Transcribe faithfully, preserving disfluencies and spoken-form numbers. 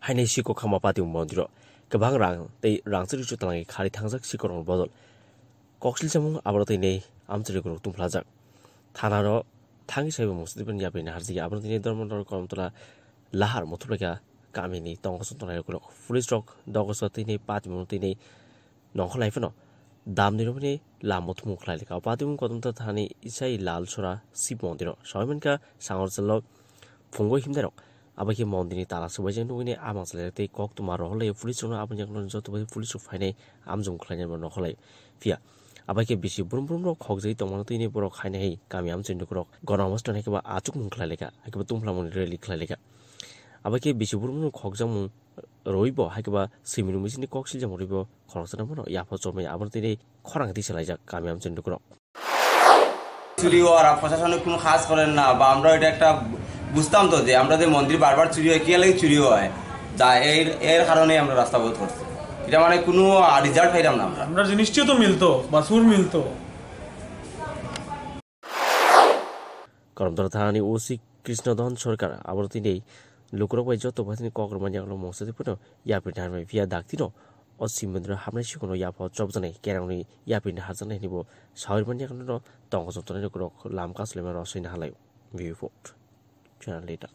Hainai siko khama pati mundiro kwbang rang tei rangchak richu talangwi khari thangjak sikorokni bodol koksilsamung aboro tei nei amcharikrok tungphlajak. Thanaro thangwi saibo mungsa tei yapri naharjagya aboro tei nei dormo dormo kolomtola lahar muthuplaikha kamini tongo song tongnai rok. Police rok dogoso tei nei patimung tei nei nongkhorlai phano damni romani lama thumung khlai lekha. Patimung kotomta thani isai lal sora Shiv mondiro sawai mankha sangor chalo phungo himdairok. Abaikhe mondirni tala swbaijak nugwini amang chalai tei koktwma rohorlai police rokno aboni yakono joto bai police rok phainai amjong khlainai bo nongkhorlai. Phiya abaikhe bisi brum brum rok khokjagwi tongmano tini borok hainai hai kami amchai nukurok gana mostan hai khe ba achukmung khlai lekha hai khe ba tungphlamungni rally khlai lekha. Abaikhe bisi brum brum khokjakmung rwi bo hai khe ba simi rumi sini kok siljak rwi bo khoroksa no bono yapha chomwi aboni tini khorang tisa laijak kami amchai nukurok. চুরি হওয়ার আর প্রশাসনে কোনো কাজ করেন না, বা আমরা এটা একটা বুঝতাম তো যে আমরা যে মন্দির বারবার চুরি হয়, কি লাগে চুরি হয়, যা এর এর কারণেই আমরা রাস্তা অবরোধ করছি। এটা মানে কোনো রেজাল্ট পাইলাম না আমরা। আমরা জিনিসটিও তো মিলতো, বাছুর মিলতো। Koromtor thani O C Krishnadhan Sarkar aboro tini lukurok bai joto bwsani kok rwmani yakono mungsa tei phano yapri narwknai phiya daktino o simindro hamnai sikono yapha chopjaknai kerongni yapri naharjaknai hwnwi bo sawi rwmani yakono tongo jotonai lukurok lam kasolema rosoi naharlai. View report. Channel leader.